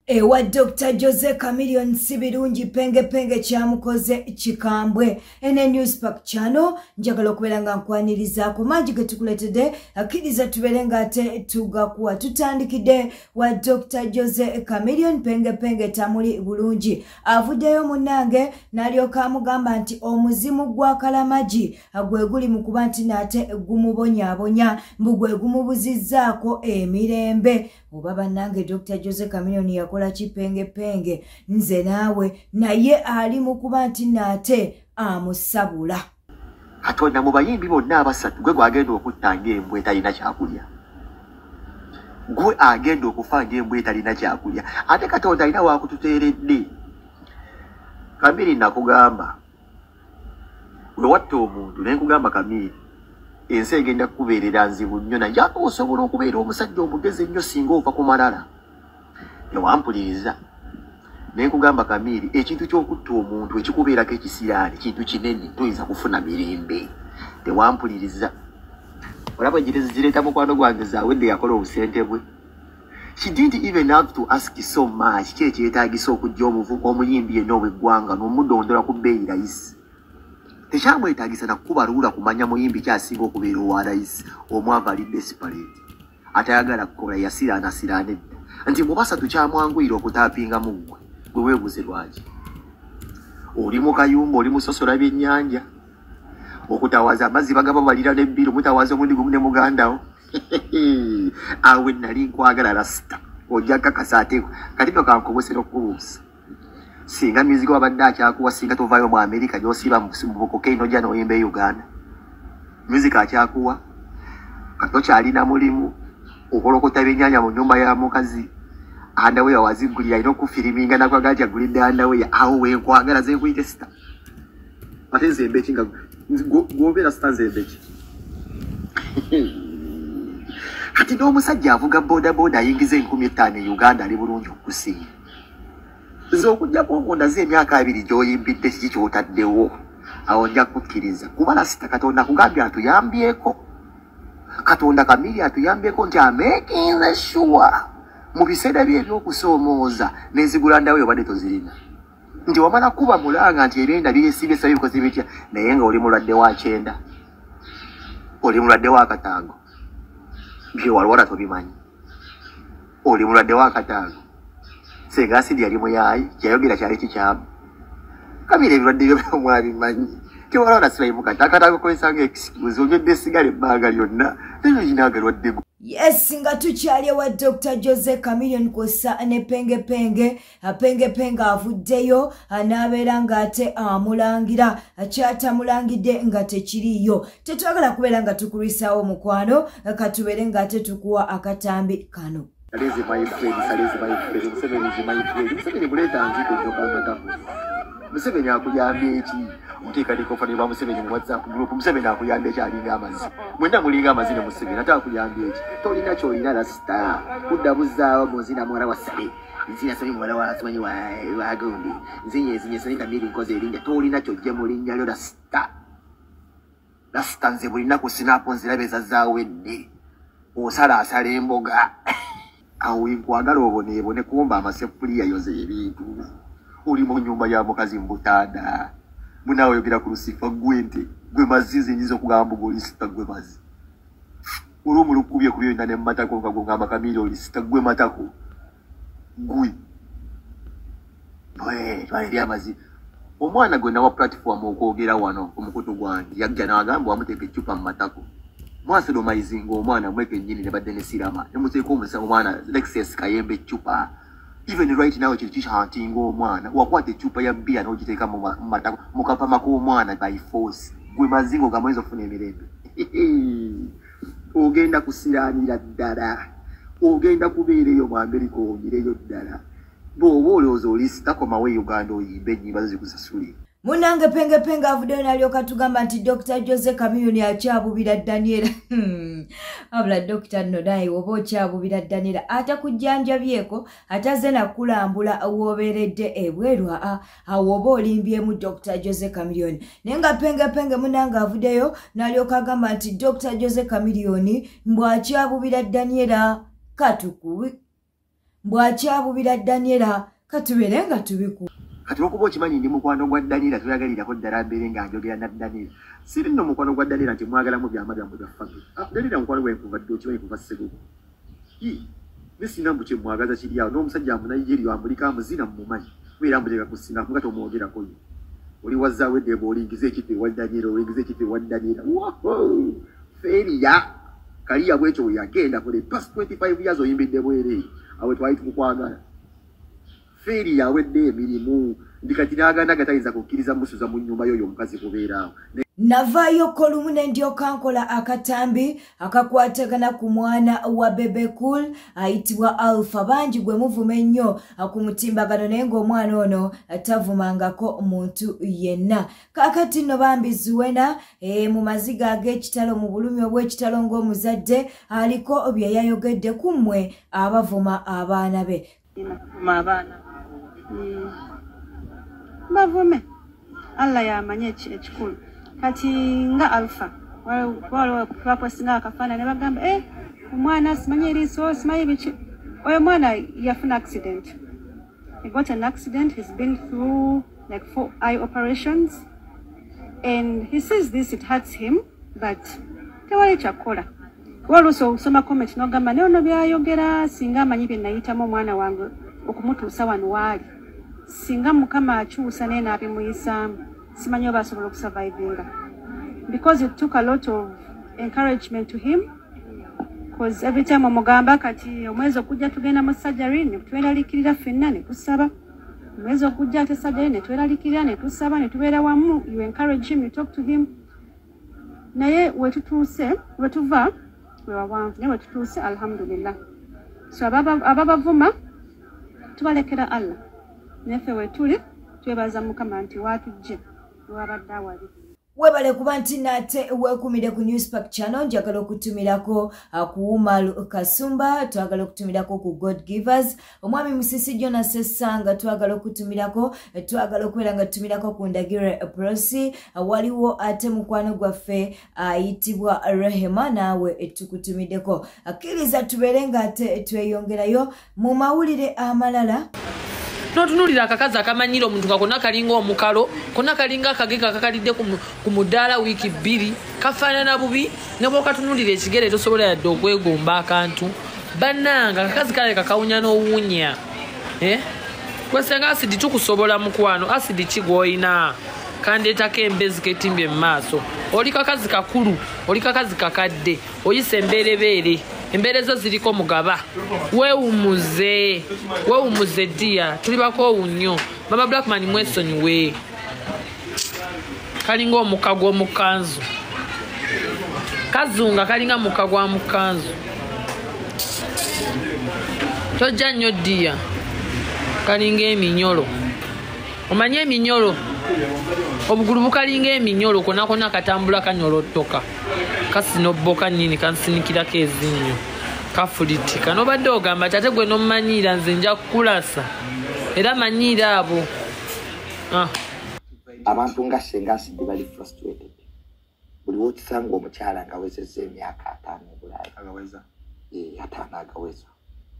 Ewa Dr. Jose Chameleone si birungi penge penge kyamukoze kikambwe. Ene Newspack channel njagala okubeera nga nkwanirizaako mangi ge tukuleetedde, akkiriza tubeere nga ate tugakuwa. Tutandikidde wa Dr. Jose Chameleone, penge penge tamuli bulungi. Avuddeyo munnange n'alyoka amugamba nti omuzimu gwa Kalamagi gwe guli mu kuba nti nate gumubonyaabonya, mbu gwe gumubuzizzaako emirembe. Oba bannange Dr. Jose Chameleone yakola kipenge penge nze naawe, naye ali mu kuba nti nate amusabula. Katonda mu bayimbi bonna abasatu gwe gwagenda okutta ng'embwa etalina kyakulya, gwe agenda okufa ng'embwa etalina kyakulya. Ate Katonda alina wakututeeredde. Kamiri nakugamba we watta omuntu, ne nkugamba Kamiri ensi egenda kukubeerera nzibu nnyo, naye ate osobola okubeera omusajja omugezi ennyo singa ova ku malala. Tewampuliriza. Ne nkugamba Kamiri, ekintu ky'okutta omuntu ekikubeerako ekisiraani kintu kinene, toyinza kufuna mirembe. Tewampuliriza. Olaba enjiri zireeta mukwano gwange Zawedde yakola obusente bwe. She didn't even have to ask so much. Ki ekyetaagisa okujja omuyimbi yenna ow'eggwanga n'omudondola ku bbeeyi layisi? Tekyamwetaagisa na kukubaluula kumanya muyimbi kyasinga okubeera owa layisi, omwavu ali desperate, atayagala kukola, yasiraanasiraana edda. Nti mu basatu kyamwanguyira okutaapinga mu ggwe. Gwe weebuze lwaki? Oli mu kayumba, oli musosola byennyanja, okutawaza amazzi bagaba balira n'ebbiru, mutawaza omundi gumu ne mugandawo. Awe nali nkwagala rasita, ojja kakasa ate kati no kankubusera okubuusa. Singa music wabadde akyakuwa, singa tovaayo mu Amerika gy'osiiba mu bukokaini ojja n'oyimba e Uganda. Music akyakuwa, tokyalina mulimu, okolokota ebyennyanja mu nnyumba ya mukazi, underwear wazigulira, alina okufiriminga nakwagala nti agulidde underwear. Awo wenkwagala ze nkuyite sita. Ate nze mbeki nga gw'obeera sita, nze mbeki. Kati n'omusajja avuga boda boda ayingiza 5000 e Uganda ali bulungi okusinga. Nze okuggyako ng'ondaze emyaka 20 gy'oyimbidde kiki ky'otaddewo, awo nja kukkiriza. Kuba lasita Katonda akugambye atuyambyeko. Katonda Kamiri atuyambyeko nti amekinze sure mu biseera bye ebyokusoomooza n'enzigula ndawo obadde tozirina. Nti wamala kuba mulanga nti ebyenda byesibye sabi bikoze bitya, naye nga oli mulwadde wa kyenda, oli mulwadde wa kataago, bye walwala tobimanyi, oli mulwadde wa kataago. Senga asidi yali muyaayi, kyayogera kyali kikyamu. Kamiri ebirwadde byo mwabimanyi. Tewalwala sibayi mukata, akataago kozesa nga excuse, onywedde esigala ebbanga lyonna, naye olina agalwadde. Yes, nga tukyali ewa Dr. Jose Chameleone kw'ossa ne Penge Penge. Penge Penge avuddeyo n'abeera ng'ate amulangira kyatamulangidde nga tekiriiyo. Tetwagala kubeera nga tukulwisaawo mukwano, katubeere ng'ate tukuwa akatambi kano. Salezi my friend, Salezi my friend, Museveni is my friend. Museveni muleeta nziko njokamatako. Museveni akuyambye eki? Oteeka nekofani bwa Museveni mu WhatsApp group. Museveni akuyambye eki? Alinga amazzi. Mwenna mulinga amazzi ne Museveni, ate akuyambye eki? Tolina ky'olina lasita. Kudda buzzaawo ng'ozina muwala wa Sale. Nzina Sale muwala wa simanyi wa gundi. Nzinye nzinye Sale Kamiri nkoze erinnya. Tolina ky'ojje mu linnya lyo lasita. Lasita nze buli nnaku sinapo nziraba ezazaawedde. Osalaasala emboga. Awo nkwagala oboneebone kumba amaseffuliya yoza ebintu. Oli mu nnyumba ya mukazi mu butanda. Munaawe oyogera ku lusifa gwe nte. Gwe mazzi nze nyiza okugamba mbu oli sita gwe mazzi. Olumu lukubye ku byonna ne matako nga gwongamba Kamiri oli sita gwe matako. Gwe. Twala eri amazzi. Omwana gwe nawa platform okwogera wano ku mukutu gwange yajja n'agamba wamuteeka eccupa mu matako. Mwasodomizinga omwana mwe kennyini ne badde ne sirama ne muteeka omwana Lexus Kayembe eccupa. Even right now kiri kihantinga omwana. Wakwata eccupa ya bbiya n'ogiteeka mu matako mu kapama k'omwana by force. Gwe mazzi ng'ogamba oyinza okufuna emirembe. Ogenda kusiraanira ddala. Ogenda kubeera eyo mu Amerika omireyo ddala. Bw'oba olowooza oli sita, komawo e Uganda oyimbe ennyimba zo zikusasule. Munnange Penge Penge avuddeyo n'alyoka tugamba nti Dr. Jose Chameleone akyabubira Daniela. Wabula Dr. nno naye oba okyabubira Daniela, atakujjanjabyeko atazze nakulambula w'obeeredde ebweru, aa awo oba olimbyemu Dr. Jose Chameleone. Naye nga Penge Penge munnange avuddeyo n'alyoka agamba nti Dr. Jose Chameleone mbw akyabubira Daniela. Katukubi Mbwakyabubira Daniela katubeere nga tubiku. Kati okuba okimanyi ndi mukwano gwa Daniela, toyagalirako ddala mbeere nga njogera na Daniela. Siri nno mukwano gwa Daniela nti mwagalamu byama byammwe bya family. Daniela mukwano gwange kuva dda, okimanyi, kuva Sseguku. Ne singa mbu kyemwagaza kiri awo n'omusajja Amunigeria amuliko amuzina mumumanyi, kubeera mbuteeka ku singa nga tomwogerako yo. Oli wazzaawo eddembe, olingiza ekifo ewa Daniela, olingiza ekifo ewa Daniela. Failure kaliya bwekyo we yagenda for the past 25 years oyimbidde bwereere, awe twali tukukwagala. Failure awedde emirimu ndi kati n'agaana gatayinza kukkiriza musuza mu nnyumba y'oyo omukazi kubeera awo. Navaayo kolumu ne ndyoka nkola akatambi akakwatagana ku mwana wa Bebe Cool ayitibwa Alpha. Bangi gwe muvuma ennyo ku mutimbagano, naye ng'omwana ono tavumangako muntu yenna. Kaakati nno bambi Zuena mu maziga ag'ekitalo, mu bulumi obw'ekitalo ng'omuzadde, aliko bye yayogedde ku mmwe abavuma abaana be. Abaana bavume, Allah yamanye ekikulu. Kati nga Alpha bapostinga akafaananyi ne bagamba, eh, omwana simanyi eriiso, simanyi biki. Oyo mwana yafuna accident. He got an accident. He's been through like 4 eye operations and he says this, it hurts him, but tewali kyakukola. Oluusi osoma comment n'ogamba, naye ono byayogera singa amanyi bye nayitamu omwana wange okumutuusa wano waali, singa Mukama akyusa naye n'abimuyisaamu, simanyi oba asobola okusurvivinga, because it took a lot of encouragement to him, because every time omugamba kati omwezi okujja tugenda mu surgery, ne tweraliikirira ffenna ne tusaba. Omwezi okujja ate surgery, ne tweraliikirira ne tusaba, ne tubeera wamu. You encourage him, you talk to him, naye wetutuuse, wetuva wewawanvu, naye wetutuuse alhamdulillah. So ababavuma tubalekera Allah, naffe wetuli twebaza Mukama nti watujje wabadde awali. Webale kuba nti nate weekumire ku Newspark Channel. Njagala okutumirako ku Umaru Kasumba, twagala okutumirako ku God Givers, omwami Musisi Jonas Essanga, twagala okutumirako, twagala okubeera nga tutumirako ku Ndagire Prosi. Waliwo ate mukwano gwaffe ayitibwa Rehema, naawe tukutumiddeko. Akkiriza tubeere nga ate tweyongerayo mu mawulire amalala. Notunulira akakazi akamanyira omuntu nga konna kalinga omukalo, konna kalinga akagega akakalidde ku mudaala wiiki 2, kafaanana bubi ne bw'okatunulira ekigere tosobola yadde okwegomba akantu. Bannanga akakazi kalabika kawunya n'owunya. Kwesenga asidi tukusobola mukwano, asidi ki gw'olina kandeetako embezi ketimbye mu maaso. Oli kakazi kakulu, oli kakazi kakadde, oyisa emberebeere, embeere zo ziriko mugaba. Weewumuze, weewumuze ddiya, tuli bakoowu nnyo. Mama Blackman mwesonyiwe, kalinga omukka gw'omukanzu, kazunga kalinga mukka gwa mukanzu. Tojja nnyo ddiya, kalinga eminyolo. Omanye eminyolo, obugulu bukalinga eminyolo, konna konna katambula kanyolottoka, kasinobboka nnyini, kansinikirako ezinnyo, kafulitika. N'obadde ogamba ti ate gwe n'omumanyiira nze nja kukulasa, era manyiira abo. Abantu nga Senga Acid bali frustrated. Buli wokisanga omukyala ng'awezezza emyaka 50 obulaaya. Agaweza. 50 agaweza.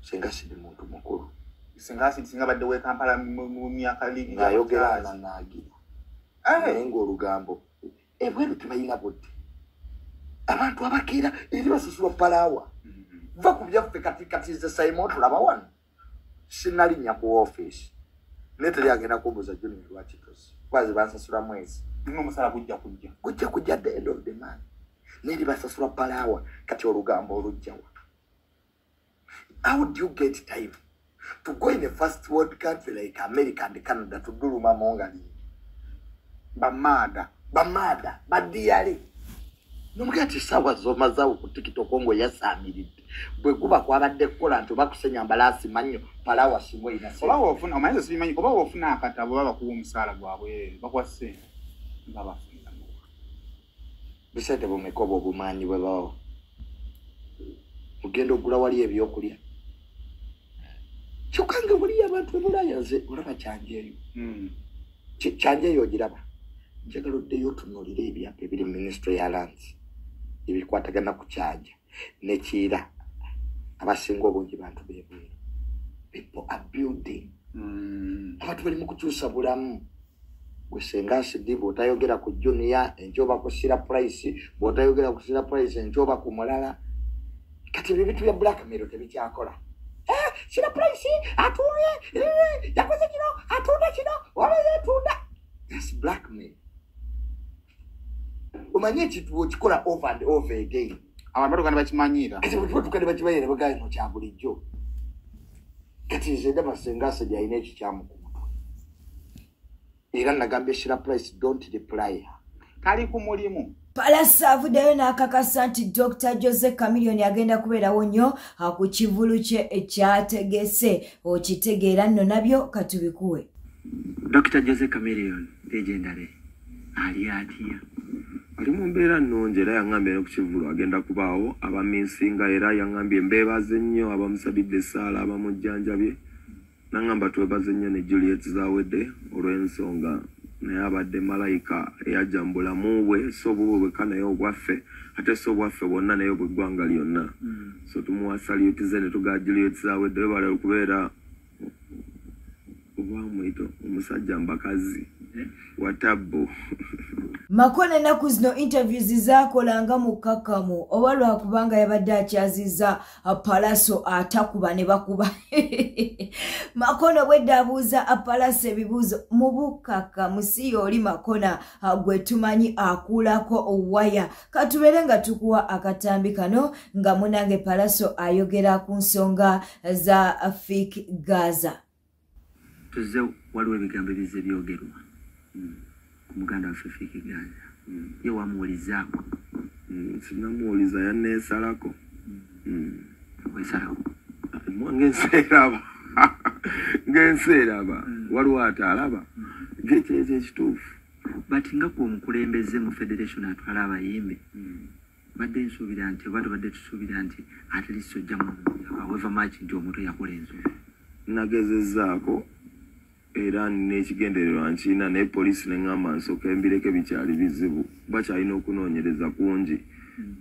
Senga Acid muntu mukulu. Senga Acid singa badde we Kampala mu myaka ligi ng'ayogera ananaagira. Naye ng'olugambo ebweru tebalina budde. Abantu abakeera eri basasulwa palaawa. Va ku byaffe kati kati nze Simon tulaba wano. Sinnalinnya ku ofiisi. Naye teri agenda kumbuuza Junior lwaki tosi. Kwazi bansasula mwezi. N'omusala gujja kujja. Gujja kujja at the end of the month. Naye basasula palaawa kati olugambo olujjawa. How do you get time to go in a first world country like America and Canada to do rumamongali? Bamada. Bamada. Badiale. Nomugati sawa zomazawo ku TikTok ngo yasaamiridde. Bwe kuba kwabadde kukola nti bakusenya mbalaasi mannyo palawa singo ina sente. Oba wofuna omanyi sibimanyi oba wofuna akatabo baba bakuwa omusaala gwabwe bakuwa ssente nga bafunira mu. Bisente bumeka obwo obumanyi bwe bawa. Mugenda ogula wali ebyokulya. Kyokka nga waliyo abantu e Bulaaya nze olaba Kyanjeeyo. Kyanjeeyo ogiraba. Njagala oddeyo otunuulire ebyapa ebiri mu Ministry ya Lands ebikwatagana ku Kyanja ne Kiira. Abasinga obungi bantu b'ebweru. People are building. Abantu bali mu kukyusa bulamu. Gwe senga Asidi bw'otayogera ku Junior, enkyoba ku Sira Price, bw'otayogera ku Sira Price, enkyoba ku mulala. Kati ebyo ebintu bya blackmail tebikyakola. Sira Price atuuye, yakoze kino, atunda kino, oba yeetunda. That's blackmail. Omanye ekintu bw'okikola over and over again. Abantu batuuka ne bakimanyiira. Kati bwe tuba ne bakimanyiira bagamba no kya bulijjo. Kati nze ndaba senga Asidi alina ekikyamu ku mutwe. Era nagambye Sira Price don't reply her. Kali ku mulimu. Pallaso avuddeyo n'akakasa nti Dr. Jose Chameleone agenda kubeerawo nnyo ku kivulu kye ekyategese. Okitegeera nno nabyo katubikuwe. Dr. Jose Chameleone legendary ali atya? Ali mu mbeera nnungi era yaŋŋambye ne ku kivulu agenda kubaawo abamisinga era yaŋŋambye mbeebaze nnyo abamusabidde essaala abamujjanjabye naŋŋamba twebaze nnyo ne Juliet Zawedde olw'ensonga naye abadde malayika eyajja mu bulamu bwe so bubwe bwekka naye obwaffe ate si obwaffe bwonna naye obw'eggwanga lyonna. So tumuwa salute ze ne tugaa Juliet Zawedde webale okubeera obwamwito omusajja mbakazi watabbo. Makona ennaku zino interviews zaakolanga mu kkakkamu oba lwakubanga yabadde akyazizza Pallaso atakuba ne bakuba. Makona obwedda abuuza Pallaso ebibuuzo mu bukkakkamu, si y'oli Makona gwe tumanyi akuulako waya. Katubeere nga tukuwa akatambi kano nga munange Pallaso ayogera ku nsonga za Fik Gaza. Tuzze waliwo ebigambo ebizze byogerwa ku muganda waffe Fik Gaza. Ye wamuwulizaako? Sinamuwuliza, yanneesalako. Weesalako? Ngensi eraba. Ngensi eraba. Waliwo atalaba. Gekyekyo ekituufu. But nga gwe omukulembeze mu federation atwala abayimbi, badde nsuubira nti oba tubadde tusuubira nti at least ojja mu however much nti omuntu yakola ensobi. Nagezezzaako era n'ekigendererwa nkirina naye poliisi ne ŋŋamba nsooke mbireke bikyali bizibu bakyalina okunoonyereza kungi.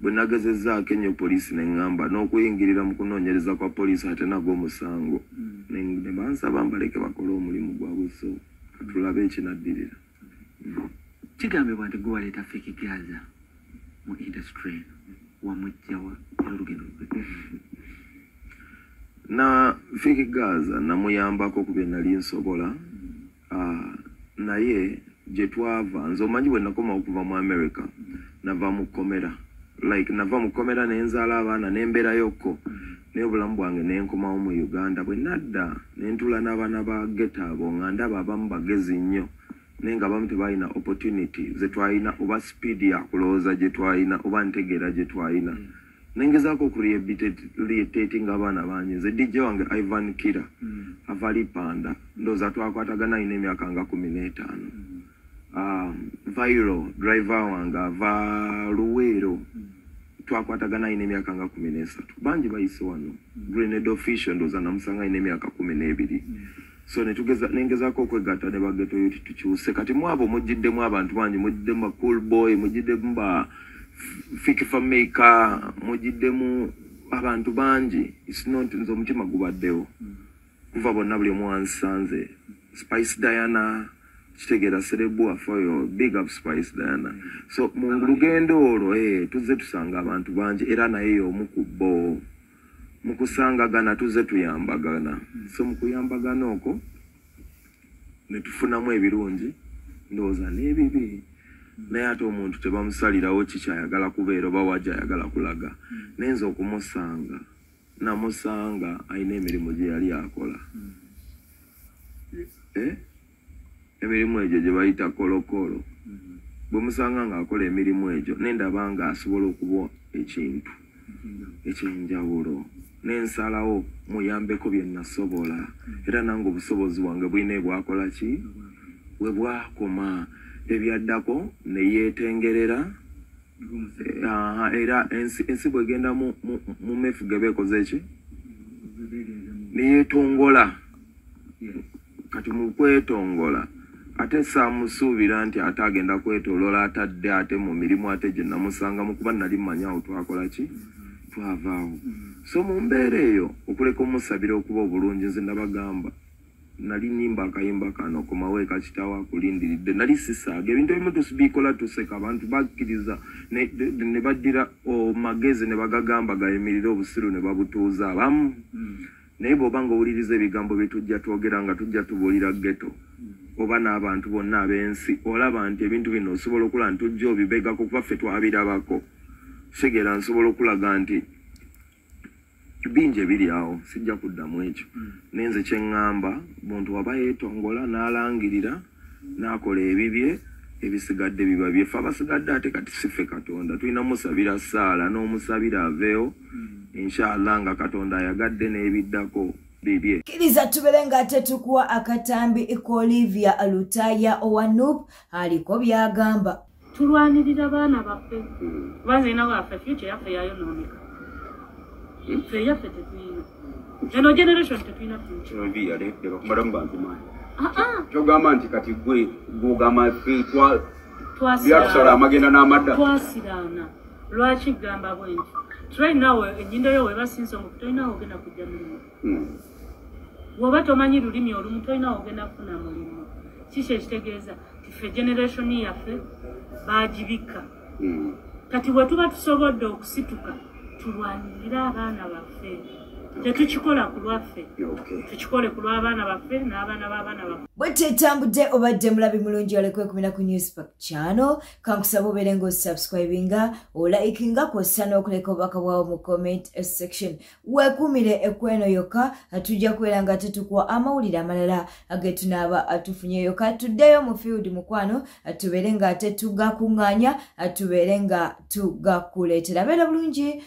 Bwe nagezezzaako ennyo poliisi ne ŋŋamba n'okuyingirira mu kunoonyereza kwa poliisi ate nagwo omusango. Ne bansaba mbaleke bakole omulimu gwabwe so tulabe ekinaddirira. Kigambibwa nti gwe waleeta Fik Gaza mu industry eno, wamuggyawa era olugendo lwe? Na Fik Gaza namuyambako ku bye nali nsobola, naye gye twava nze omanyi bwe nakomawo okuva mu America nava mu kkomera, like nava mu kkomera ne nzaala abaana ne mbeerayokko naye obulamu bwange ne nkomawo mu Uganda. Bwe nadda ne ntuula n'abaana ba ghetto abo nga ndaba abamu bagezi nnyo naye nga abamu tebalina opportunity ze twalina oba speed ya kulowooza gye twalina oba ntegeera gye twalina. Nengezaako okurehabilitatinga abaana bangi. Nze DJ wange Ivan Kira ava Lipanda ndowooza twakwatagana alina emyaka nga 15. Viral driver wange ava Luweero twakwatagana alina emyaka nga 13. Bangi bayise wano. Grenade Official ndowooza namusanga alina emyaka 12. So nengezaako okwegatta ne ba ghetto youth tukyuse. Kati mu abo mujjiddemu abantu bangi, mujjiddemu ba Cool Boy, mujjiddemu ba Fik Fameica, mujjiddemu abantu bangi. It's not nze omutima gubaddewo kuva bonna buli omu wansanze. Spice Diana kitegeera serebu waffe oyo, big up Spice Diana. So mu lugendo olwo tuzze tusanga abantu bangi era naye y'omu ku bo. Mu kusangagana tuzze tuyambagana. So mu kuyambagana okwo ne tufunamu ebirungi ndowooza n'ebibi. Naye ate omuntu tebamusalirawo kikyayagala kubeera oba wajja ayagala kulaga. Naye nze okumusanga namusanga alina emirimu gye yali akola. Emirimu egyo gye bayita kolokolo. Bwe musanga ng'akola emirimu egyo nendaba ng'asobola okuba ekintu ekyenjawulo. Nensalawo muyambeko bye nasobola. Era nange obusobozi bwange bulina bwakola ki? Bwe bwakoma. Ebyaddako ne yeetengerera. Era ensi bwegenda mu mefuga eba ekoze ki? Ne yeetongola. Kati mu kwetongola ate saamusuubira nti ate agenda kwetooloola atadde ate mu mirimu ate gye namusangamu kuba nali mmanyi awo twakola ki? Twavaawo. So mu mbeera eyo okuleka omusabira okuba obulungi, nze nabagamba nali nyimba akayimba kano, komawo eka kitawo akulindiridde. Nali sisaaga ebintu ebimu tusibikola tuseka, abantu bakkiriza ne baddira magezi ne bagagamba gayimirire obusiru ne babutuuza abamu. Naye bw'oba nga owuliriza ebigambo bye tujja twogera nga tujja tubuulira ghetto oba n'abantu bonna ab'ensi, olaba nti ebintu bino osobola okulaba nti tujja obibegako kuba ffe twabirabako. Kitegeera nsobola okulaga nti bingi ebiri awo, sijja kuddamu ekyo. Naye nze kye ŋŋamba, muntu waba yeetongola n'alangirira n'akola ebibye, ebisigadde biba bye. Ffe abasigadde ate kati si ffe Katonda, tulina musabira ssaala n'omusabira aveewo, inshallah nga Katonda ayagadde n'ebiddako bibye. Kkiriza tubeere nga ate tukuwa akatambi ku Olivia Lutaaya owa NUP, aliko by'agamba. Tulwanirira baana baffe, kuba nze waffe future yaffe yayonooneka. Ffe yaffe tetuyina, eno generation tetuyina future. Leka kumalamu bantu maanyi. Kyogamba nti kati gwe gwogamba ffe byatusala amagenda n'amadda. Twasiraana. Lwaki gamba bwe nti right now ennyindo yo weba si nsongovu, tolinawo ogenda kujja mulimu. Bw'oba tomanyi lulimi olumu, tolinawo ogenda kufuna mulimu. Kiki ekitegeeza ti ffe generation yaffe baagibikka. Kati bwe tuba tusobodde okusituka tulwanirire abaana baffe, tetukikola ku lwaffe, tukikole ku lw'abaana baffe n'abaana b'abaana baffe. Bwe tetambudde, obadde mulabi mulungi olekwekubira ku Newspark channel. Kankusaba obeere ng'osubscribinga, olikinga, kw'ossa n'okuleka obubaka bwawo mu comment section. Weekuumire ekweno yokka, tujja kubeera nga tetukuwa amawulire amalala agetunaaba tufunye yokka. Tuddeyo mu field mukwano, tubeere nga tetugakuŋŋaanya, tubeere nga tugakuleetera. Beera bulungi.